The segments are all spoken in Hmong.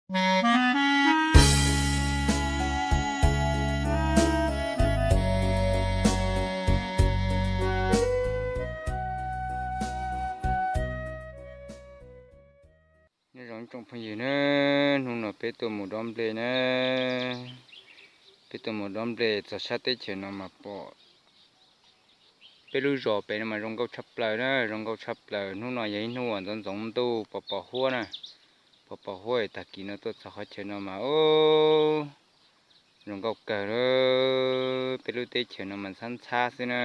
Nyob zoo tsoom phooj ywg na, hnub no peb tuaj mus dob nplej na. Peb tuaj mus dob nplej txog sab teb chaws no mas pom peb lub zos pem no mas zoo nkauj tshaj plaws na, zoo nkauj tshaj plaws. Hnub no yog ib hnub uas ntxoov ntxoov ntuj pos pos huab na, pos pos huab tag kis no tuaj txog qhov chaw no mas zoo nkauj kawg. Peb lub teb chaws no mas ntxhab ntxhab xwb na.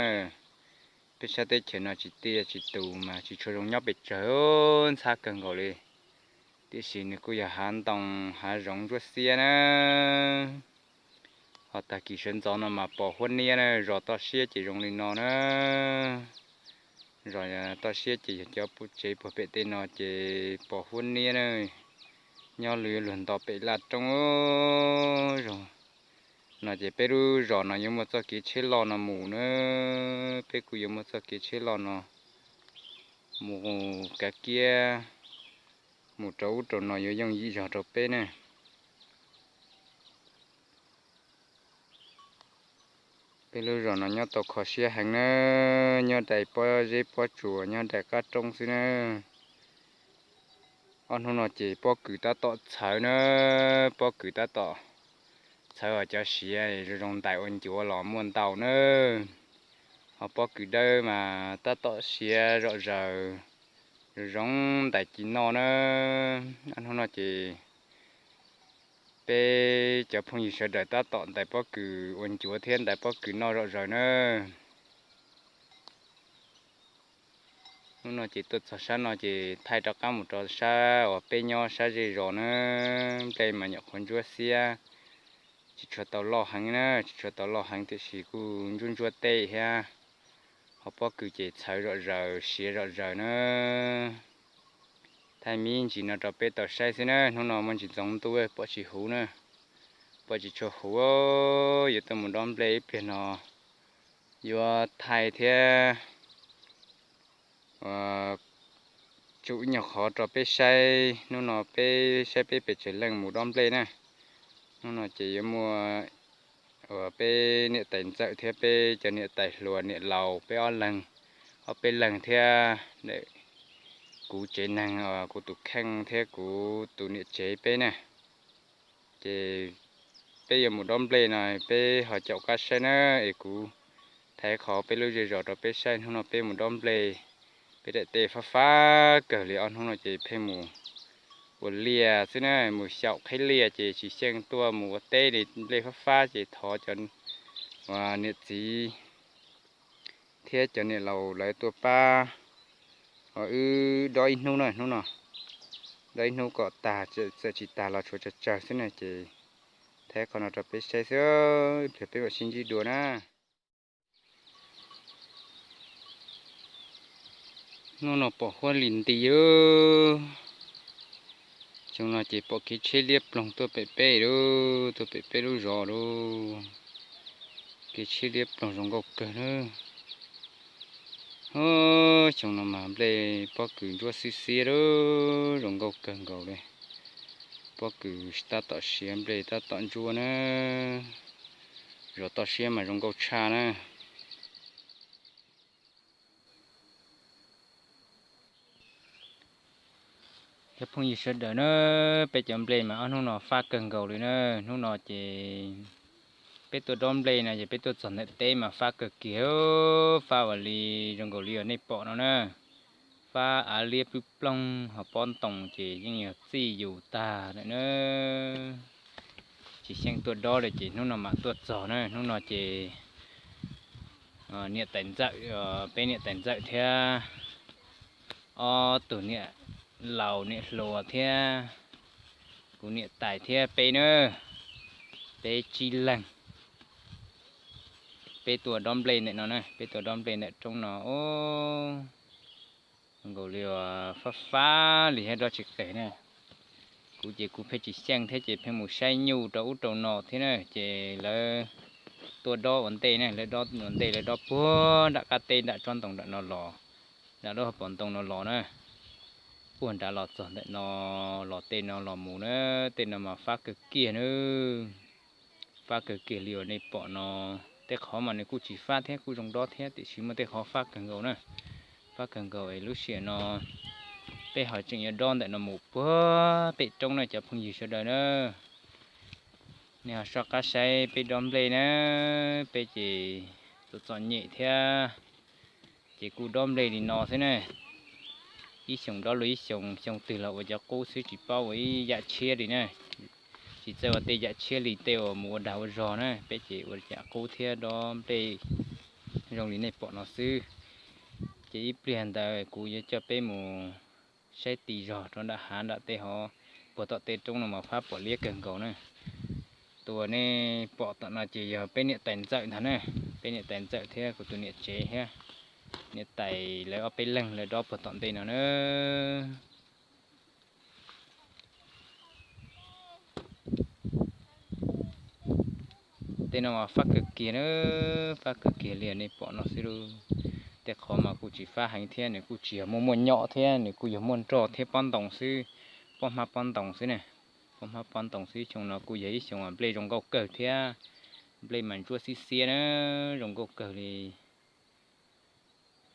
Peb sab teb chaws no tsis tiaj tsis tus mas tsis tshua zoo nyob pes tsawg, ntxhab kawg nkaus li. Tiam sis nws kuj yog hav ntoo hav zoov ntsuab xiab na. Ho tag kis sawv ntxov no mas pos huab niab na, zos toj siab ces zoo li no na. Zos toj siab ces yog cov tsev puag pem tej no ces pos huab niab na. Nyob luag luag nto pem laj roob zos no ces peb lub zos no yuav muaj txoj kev tsheb loj no mus na. Peb kuj yuav muaj txoj kev tsheb loj no mus kav kiab mus rau ub rau no yuav yooj yim zog rau peb na. Peb lub zos no nyob tau kho siab heev na, nyob daim pob zeb pob tsuas nyob daim qab roob xwb na. Ob hnub no ces pob kws tab tom txhawv na, pob kws tab tom txhawv os, cov siav zoo zoo ntais ua ncuav los muaj ntau na. Ho pob kws dawb mas tab tom siav zom zaws, zoo zoo ntais ci noj na. Ob hnub no ces peb cov phooj ywg sawv daws tab tom ntais pob kws ua ncuav thiab ntais pob kws noj zom zaws na. Hnub no ces tuaj txog sab no ces thaij rov qab mus rau sab uas peb nyob sab zej zos na. Nplej mas nyuam qhuav ntsuab xiab, tsis tshua tau loj heev na, tsis tshua tau loj heev tiam sis kuj ntsuab ntsuab teb thiab. Ho pob kws ces txhawv zom zaws siav zom zaws na. Thaij me ntsis no rau peb tau saib xwb na, hnub no muaj ntsis ntxoov ntuj pom tsis huv na, pom tsis tshua huv. Yuav tuaj mus dob nplej ib pliag no yuav thaij thiab tsum ib nyuag qhov rau peb saib. Hnub no peb saib peb pes tsawg leej mus dob nplej na. Hnub no ces yuav muaj uas peb niam tais ntxawm thiab peb cov niam tais hluas niam laus peb ob leeg, ob peb leeg thiab kuv tsev neeg, kuv tus kheej thiab kuv tus niam tsev peb na. Ces peb yuav mus dob nplej no peb ho caum qab saib na, es kuv thaij qhov peb lub zej zos rau peb saib. Hnub no peb mus dob nplej, peb daim teb fab fab kawg li, ob hnub no ces pheej mus ua liaj xwb na, mus xyaum qheb liaj ces tsis xyeej tuaj mus ua teb li, nplej fab fab ces thov cov niam txiv thiab cov niam laus lawv tuaj pab. Ho wb dob ib hnub na, hnub no dob ib hnub kom tag, txawm tsis tag los tshuav tsawg tsawg xwb na. Ces thaij qhov no rau peb saib xwb, ib pliag peb mam sib ntsib dua na. Hnub no pom huab li nti. Xyoo no ces pom kev tsheb liab ploog tuaj pem peb lauj, tuaj pem peb lub zos lauj. Kev tsheb liab ploog zoo nkauj kawg na. Xyoo no mas nplej pob kws ntsuab xiab xiab lauj, zoo nkauj kawg nkaus li. Pob kws tab tom siav nplej tab tom ntsuab na. Zos toj siab mas zoo nkauj tshaj na. Cov phooj ywg sawv daws na, peb cov nplej mas ob hnub no fab kawg nkaus li na. Hnub no ces peb tuaj dob nplej no ces peb tuaj txog ntawm teb mas fab kawg kiag, fab ua li zoo nkaus li uas nej pom no na. Fab av liab ploog ploog, ho pob ntoo ces yeej yog txij yus tag lawm na. Tsis xyeej tuaj dob li ces hnub no mam tuaj txog na. Hnub no ces niam tais ntxawm, peb niam tais ntxawm thiab ob tug niam laus niam hluas thiab kuv niam tais thiab peb na, peb tsib leeg. Peb tuaj dob nplej ntawm no na, peb tuaj dob nplej ntawm roob no. Nkaus li uas fab fab li thiab dob tsis qis na. Kuv ces kuv pheej tsis xyeej thiab ces pheej mus saib nyuj rau ub rau no thiab na, ces lawv tuaj dob ua ntej na, lawv dob ua ntej, lawv dob puag nram qab teb nram tsob ntoo nram no los, nram lub hauv paus ntoo no los na. puag nrad los txog ntawm no, los tej no los mus na, tej no mas fab kawg kiag na. Fab kawg kiag li uas nej pom no. Tej qhov mas nws kuj tsis fab thiab, kuj zoo dob thiab, tiam sis muaj tej qhov fab kawg nkaus na. Fab kawg nkaus es lub sij hawm no peb ho tseem yuav dob ntawm no mus puag pem roob na cov phooj ywg sawv daws na. Nej ho soj qab saib peb dob nplej na, peb ces txom txom nyem thiab, ces kuj dob nplej li no xwb na. Ib xyoos dob luag ib xyoos, xyoo twg los ua cov qub xwb tsis paub ua ib yam tshiab li na. Tsis txawj ua tej yam tshiab li tej uas mus ua dag ua zog na, peb ces ua yam qub thiab dob nplej zoo li nej pom no xwb. Ces ib pliag ntawd kuv yuav coj peb mus saib ti zog rau nram hav nram tej hov, puag tom tej roob no mas fab pom liab kawg nkaus na. Tus uas nej pom tom no ces yog peb niam tais ntxawm ntag na, peb niam tais ntxawm thiab kuv tus niam tsev thiab niam tais lawv ob peb leeg lawv dob puag tom ntej no na. Tej no mas fab kawg kiag na, fab kawg kiag li nej pom no xwb lauj. Tej qhov mas kuj tsis fab heev thiab, nws kuj tsis yog muaj muaj nyom thiab, nws kuj yog muaj nroj thiab pob ntoo xwb, pob hmab pob ntoo xwb ne. Pob hmab pob ntoo xwb, xyoo no kuj yog ib xyoo nplej zoo nkauj kawg thiab, nplej mas ntsuab xiab xiab na, zoo nkauj kawg li.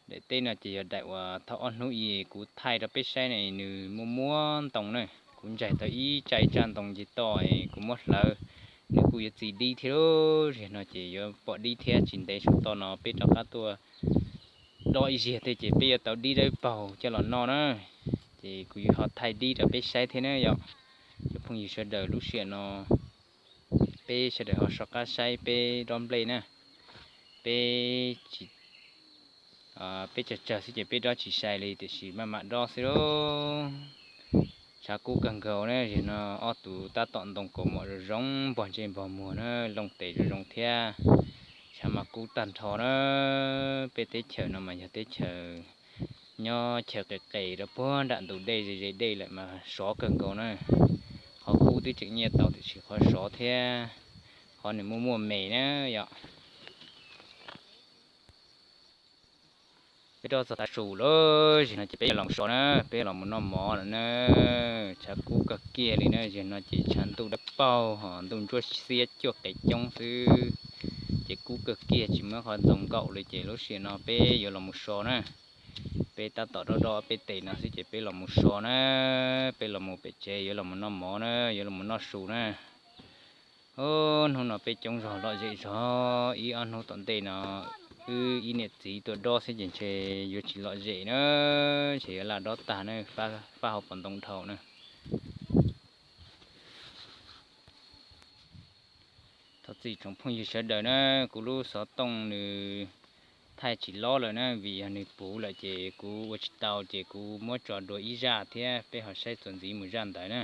Daim teb no ces yog daim uas thaum ob hnub i kuv thaij rau peb saib ne, nws muaj muab ntoo na. Kuv ntsaig tau ib tsa ib tsa ntoo nce toj, kuv muab hlawv, nws kuj yuav txi dib thiab lauj. Ziag no ces yuav pom dib thiab, tsis ntev saum toj no peb rov qab tuaj dob ib ziag thiab ces peb yuav tau dib dawb paug coj los noj na. Ces kuv yuav ho thaij dib rau peb saib thiab na yom. Cov phooj ywg sawv daws, lub sij hawm no peb sawv daws ho soj qab saib peb dob nplej na. Peb tsis, peb tsawg tsawg xwb ces peb dob tsis sai li, tiam sis maj mam dob xwb lauj. Tshav kub kawg nkaus na, ziag no ob tug tab tom ntoo kaus mom zoo zoo npog ntsej npog muag na, looj tes zoo zoo thiab. Tshav mas kub tag nrho na. Peb teb chaws no mas yog teb chaws nyob chaw qis qis rau puag nram ntug dej, ze ze dej lawm mas sov kawg nkaus na. Qhov kub twb tseem nyiaj tau tiam sis qhov sov thiab qhov nws muaj muaj me na yom. Peb dob txog tav su lawm, zim no ces peb yuav los sov na, peb los mus noj mov lawm na. Tshav kub kawg kiag li na, zim no ces tshav ntuj dawb paug ho ntuj ntsuab xiab cuaj qev coob xwb, ces kub kawg kiag tsis muaj qhov ntxoov nkaum li ces lub sij hawm no peb yuav los mus so na. Peb tab tom dob dob peb tes no xwb ces peb los mus so na, peb los mus pem tsev yuav los mus noj mov na, yuav los mus noj su na. Hnub no peb coob zog lom zem zog, ib ob hnub tom ntej no wb ib niam txiv tuaj dob xwb ces ntshe yuav tsis lom zem na, ntshe yuav laj dob tag na, fab hauv paus ntoo dhau na. Thov txim tsoom phooj ywg sawv daws na, kuv lub xov tooj nws thaij tsis lob lawm na, vim yog nws puv lawm ces kuv ua tsis tau ces kuv muab tso dua ib zaj thiab peb ho saib txuas ntxiv mus zaj ntawd na.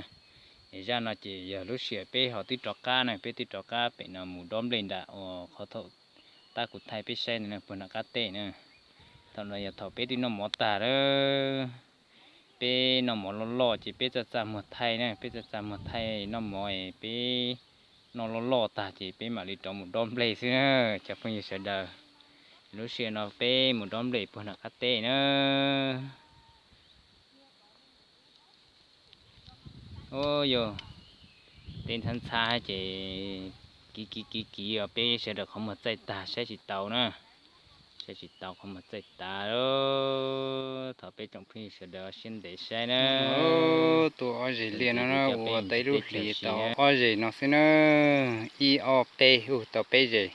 Es zaj no ces yog lub sij hawm peb ho twb rov qab na, peb twb rov qab pem no mus dob nplej nram uas qhov thaum tab kuv thaij peb saib ntawd na, puag nram qab teb na. Thaum no yog thaum peb twb noj mov tag lawm, peb noj mov loj loj ces peb txaj txaj muag thaij na, peb txaj txaj muag thaij noj mov es peb noj loj loj tag ces peb mam li rov mus dob nplej xwb na, cov phooj ywg sawv daws. Lub sij hawm no peb mus dob nplej puag nram qab teb na. Ub yog, tej ntxhab ntxhab ces kiv kiv kiv kiv os, peb sawv daws qhov muag txaij tag saib tsis tau na, saib tsis tau qhov muag txaij tag. Thov peb tsoom phooj ywg sawv daws siab ntev saib na. Tus ob zes liaj no ua tau ib lub hlis tau ob zes no xwb na, ib ob peb hu tau peb zes,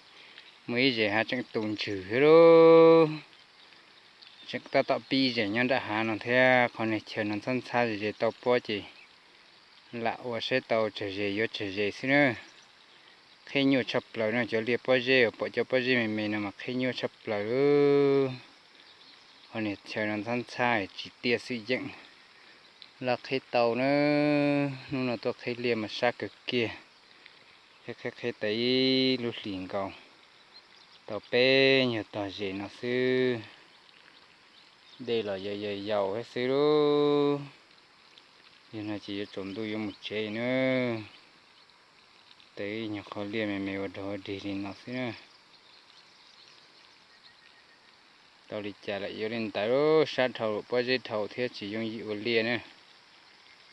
muaj ib zes hav tseem tu ntswg thiab lauj. Tseem tab tom pib zes nyob nram hav no thiab, qhov niag chaw no ntxhab ntxhab ze ze tau pob ces lam ua saib tau tsawg zes yuav tsawg zes xwb na. Qheb nyuaj tshaj plaws no, cov liaj pob zeb uas pom cov pob zeb me me no mas qheb nyuaj tshaj plaws lauj. Qhov niag chaw no ntxhab ntxhab tsis tiaj xwm yeem, laj qheb tau na. Hnub no tuaj qheb liaj mas sab kawg kiag, qheb qheb qheb tau ib lub hlis nkaus, tau peb nyuag tog zes no xwb. Dej los yau yau yau thiab xwb lauj. Yog no ces yuav tsaus ntuj yuav mus tsev na. Tau ib nyuag qho liaj me me ua dog dig li no xwb na. Tau li cas lam yuav li ntawd, sab dhau pob zeb dhau thiab tsis yooj yim ua liaj na.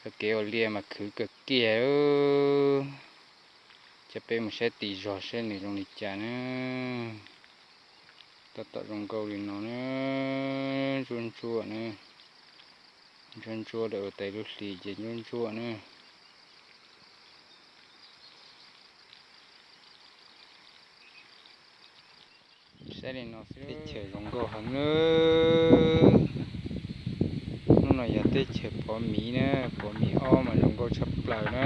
Kev ua liaj mas khwv kawg kiag. Ces peb mus saib tim zos saib nws zoo li cas na. Tab tom zoo nkauj li no na, ntsuab ntsuab na, ntsuab ntsuab lawm, tais lub hlis ces ntsuab ntsuab na. Saib li no xwb, teb chaws zoo nkauj heev na. Hnub no yog teb chaws pov miv na, pov miv ob mas zoo nkauj tshaj plaws na.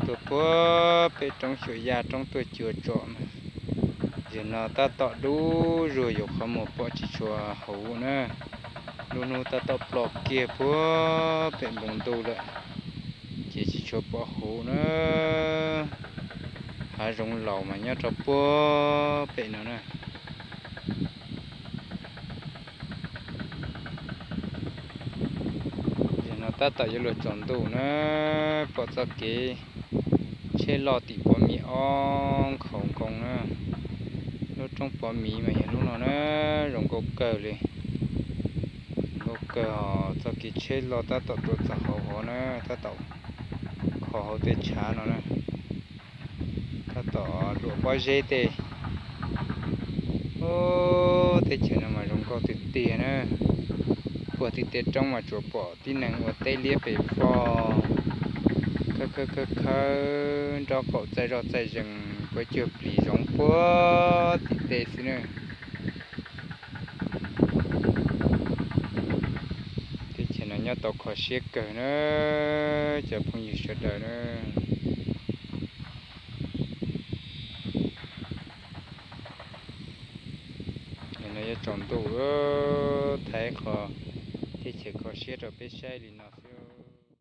Tuaj puag pem roob xyuas yaj roob tuaj cua tsom mas, zaum no tab tom dub zuag yuav qhov muag pom tsis tshua huv na. Lub hnub tab tom ploj kiag puag pem npoo ntuj lawm, ces tsis tshua pom huv na. Hav zoov laus mas nyob rau puag pem no na. Zaum no tab tom yuav luag tsaus ntuj na, pom txoj kev tsheb loj tim pov miv ob nkhaus nkoos na. Lub roob pov miv mas yog lub no na, zoo nkauj kawg li. Zoo nkauj kawg os, txoj kev tsheb loj tab tom tuaj txog hauv hov na, tab tom kho hauv tej tshav no na, tab tom luam pob zeb tej. Ub, teb chaws no mas zoo nkauj tiag tiag na. Puag tim tej roob mas tsuas pom tib neeg ua teb liab pes vog, khawb khawb khawb khawb nraub qaum txaij zoj txaij zees, puab cuag plis zoov puag tim tej xwb na. Teb chaws no nyob tau kho siab kawg na, cov phooj ywg sawv daws na. Nim no yuav tsaus ntuj lawm, thaij qhov teb chaws kho siab rau peb saib li no.